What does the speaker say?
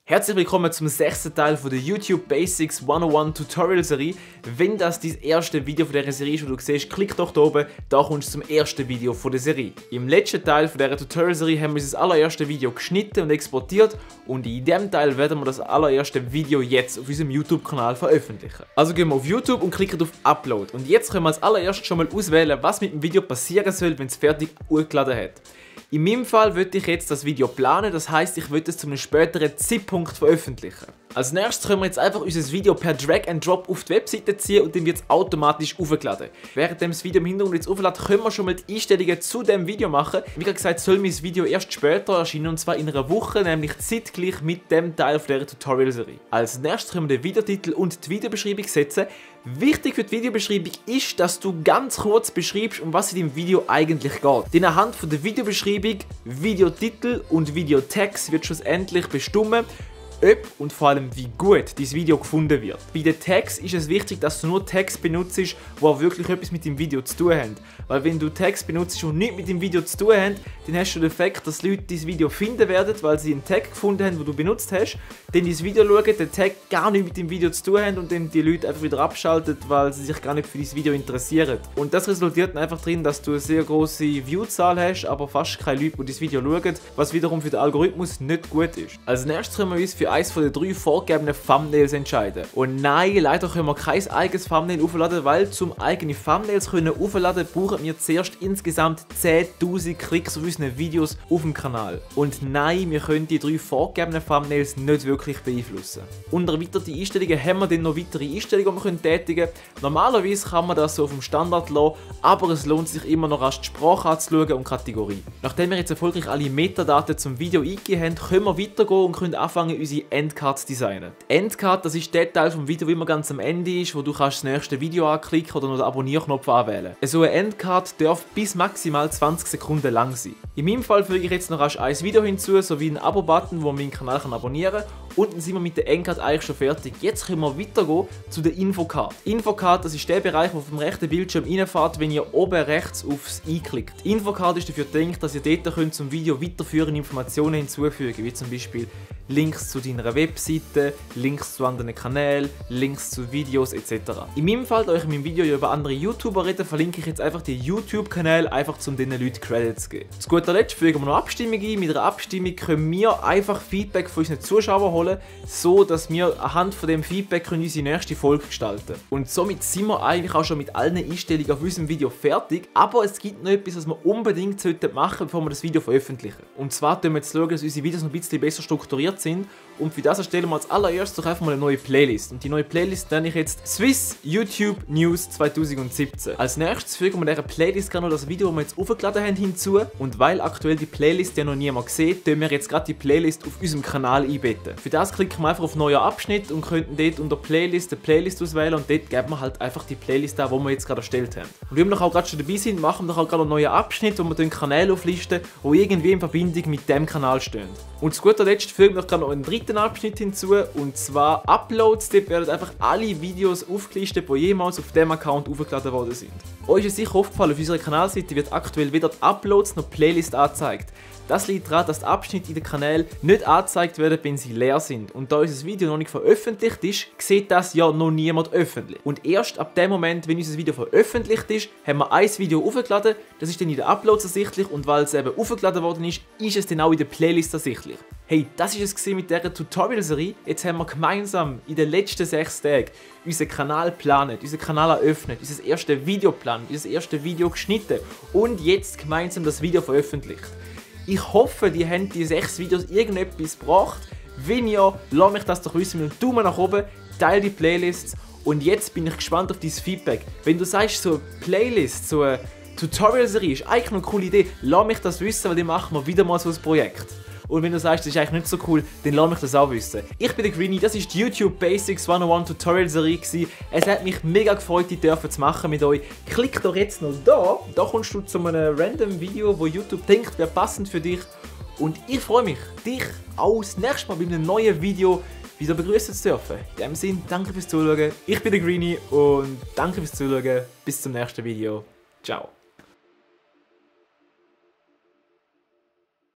Herzlich willkommen zum 6. Teil von der YouTube Basics 101 Tutorial Serie. Wenn das dein erste Video von dieser Serie ist, wo du siehst, klick doch da oben, da kommst du zum ersten Video von der Serie. Im letzten Teil von dieser Tutorial Serie haben wir das allererste Video geschnitten und exportiert und in diesem Teil werden wir das allererste Video jetzt auf unserem YouTube-Kanal veröffentlichen. Also gehen wir auf YouTube und klicken auf Upload. Und jetzt können wir als allererstes schon mal auswählen, was mit dem Video passieren soll, wenn es fertig hochgeladen hat. In meinem Fall würde ich jetzt das Video planen, das heisst, ich würde es zu einem späteren Zeitpunkt veröffentlichen. Als nächstes können wir jetzt einfach unser Video per Drag and Drop auf die Webseite ziehen und dann wird es automatisch aufgeladen. Während das Video im Hintergrund jetzt auflädt, können wir schon mal die Einstellungen zu dem Video machen. Wie gesagt, soll mein Video erst später erscheinen und zwar in einer Woche, nämlich zeitgleich mit dem Teil von dieser Tutorial-Serie. Als nächstes können wir den Videotitel und die Videobeschreibung setzen. Wichtig für die Videobeschreibung ist, dass du ganz kurz beschreibst, um was in dem Video eigentlich geht. Denn anhand von der Videobeschreibung, Videotitel und Videotext wird schlussendlich bestimmen, ob und vor allem wie gut dein Video gefunden wird. Bei den Tags ist es wichtig, dass du nur Tags benutzt, die auch wirklich etwas mit dem Video zu tun haben. Weil wenn du Tags benutzt, die nichts mit dem Video zu tun haben, dann hast du den Effekt, dass Leute dein Video finden werden, weil sie einen Tag gefunden haben, den du benutzt hast, dann dein Video schauen, den Tag gar nichts mit dem Video zu tun haben und dann die Leute einfach wieder abschalten, weil sie sich gar nicht für dein Video interessieren. Und das resultiert dann einfach darin, dass du eine sehr große Viewzahl hast, aber fast keine Leute, die dein Video schauen, was wiederum für den Algorithmus nicht gut ist. Als nächstes können wir uns für eines von den 3 vorgegebenen Thumbnails entscheiden. Und nein, leider können wir kein eigenes Thumbnail aufladen, weil zum eigene Thumbnails aufladen brauchen wir zuerst insgesamt 10.000 Klicks auf unseren Videos auf dem Kanal. Und nein, wir können die 3 vorgegebenen Thumbnails nicht wirklich beeinflussen. Unter erweiterte Einstellungen haben wir dann noch weitere Einstellungen, die wir tätigen können. Normalerweise kann man das so auf dem Standard lassen, aber es lohnt sich immer noch erst die Sprache anzuschauen und Kategorie. Nachdem wir jetzt erfolgreich alle Metadaten zum Video eingegeben haben, können wir weitergehen und können anfangen, unsere Endcard zu designen. Die Endcard, das ist der Teil vom Video, wie immer ganz am Ende ist, wo du kannst das nächste Video anklicken oder noch den Abonnierknopf anwählen. So eine Endcard darf bis maximal 20 Sekunden lang sein. In meinem Fall füge ich jetzt noch erst ein Video hinzu, sowie einen Abo-Button, wo man meinen Kanal abonnieren kann. Und dann sind wir mit der Endcard eigentlich schon fertig. Jetzt können wir weitergehen zu der Infocard. Infocard, das ist der Bereich, der auf dem rechten Bildschirm reinfährt, wenn ihr oben rechts aufs i klickt. Die Infocard ist dafür gedacht, dass ihr dort könnt zum Video weiterführende Informationen hinzufügen, wie zum Beispiel Links zu deiner Webseite, Links zu anderen Kanälen, Links zu Videos etc. In meinem Fall, da ich in meinem Video ja über andere YouTuber rede, verlinke ich jetzt einfach die YouTube-Kanäle, einfach um diesen Leuten Credits zu geben. Zu guter Letzt fügen wir noch Abstimmung ein. Mit einer Abstimmung können wir einfach Feedback von unseren Zuschauern holen, so dass wir anhand von dem Feedback unsere nächste Folge gestalten können. Und somit sind wir eigentlich auch schon mit allen Einstellungen auf unserem Video fertig, aber es gibt noch etwas, was wir unbedingt machen sollten, bevor wir das Video veröffentlichen. Und zwar schauen wir jetzt, dass unsere Videos noch ein bisschen besser strukturiert sind. Und für das erstellen wir als allererstes doch einfach mal eine neue Playlist. Und die neue Playlist nenne ich jetzt Swiss YouTube News 2017. Als nächstes fügen wir dieser Playlist gerade noch das Video, das wir jetzt aufgeladen haben, hinzu. Und weil aktuell die Playlist ja noch niemand sieht, tun wir jetzt gerade die Playlist auf unserem Kanal einbetten. Für das klicken wir einfach auf neuer Abschnitt und könnten dort unter Playlist eine Playlist auswählen und dort geben wir halt einfach die Playlist an, die wir jetzt gerade erstellt haben. Und wie wir auch gerade schon dabei sind, machen wir auch gerade einen neuen Abschnitt, wo wir den Kanal auflisten, die irgendwie in Verbindung mit dem Kanal stehen. Und zu guter Letzt fügen wir gerade noch einen dritten Abschnitt hinzu, und zwar Uploads. Dort werden einfach alle Videos aufgelistet, die jemals auf dem Account aufgeladen worden sind. Euch ist sicher aufgefallen, auf unserer Kanalseite wird aktuell weder die Uploads noch die Playlist angezeigt. Das liegt daran, dass die Abschnitte in den Kanälen nicht angezeigt werden, wenn sie leer sind. Und da unser Video noch nicht veröffentlicht ist, sieht das ja noch niemand öffentlich. Und erst ab dem Moment, wenn unser Video veröffentlicht ist, haben wir ein Video aufgeladen, das ist dann in den Uploads ersichtlich, und weil es eben aufgeladen worden ist, ist es dann auch in der Playlist ersichtlich. Hey, das war es mit dieser Tutorial-Serie. Jetzt haben wir gemeinsam in den letzten 6 Tagen unseren Kanal geplant, unseren Kanal eröffnet, unser erstes Video geplant, unser erstes Video geschnitten und jetzt gemeinsam das Video veröffentlicht. Ich hoffe, die haben die 6 Videos irgendetwas gebracht. Wenn ja, lass mich das doch wissen mit einem Daumen nach oben, teile die Playlists und jetzt bin ich gespannt auf dein Feedback. Wenn du sagst, so eine Playlist, so eine Tutorial-Serie ist eigentlich noch eine coole Idee, lass mich das wissen, weil dann machen wir wieder mal so ein Projekt. Und wenn du sagst, das ist eigentlich nicht so cool, dann lass mich das auch wissen. Ich bin der Greenie, das war die YouTube Basics 101 Tutorial Serie. Es hat mich mega gefreut, die dürfen zu machen mit euch. Klick doch jetzt noch da. Da kommst du zu einem random Video, wo YouTube denkt, wäre passend für dich. Und ich freue mich, dich auch das nächste Mal bei einem neuen Video wieder begrüßen zu dürfen. In diesem Sinne, danke fürs Zuschauen. Ich bin der Greenie und danke fürs Zuschauen. Bis zum nächsten Video. Ciao.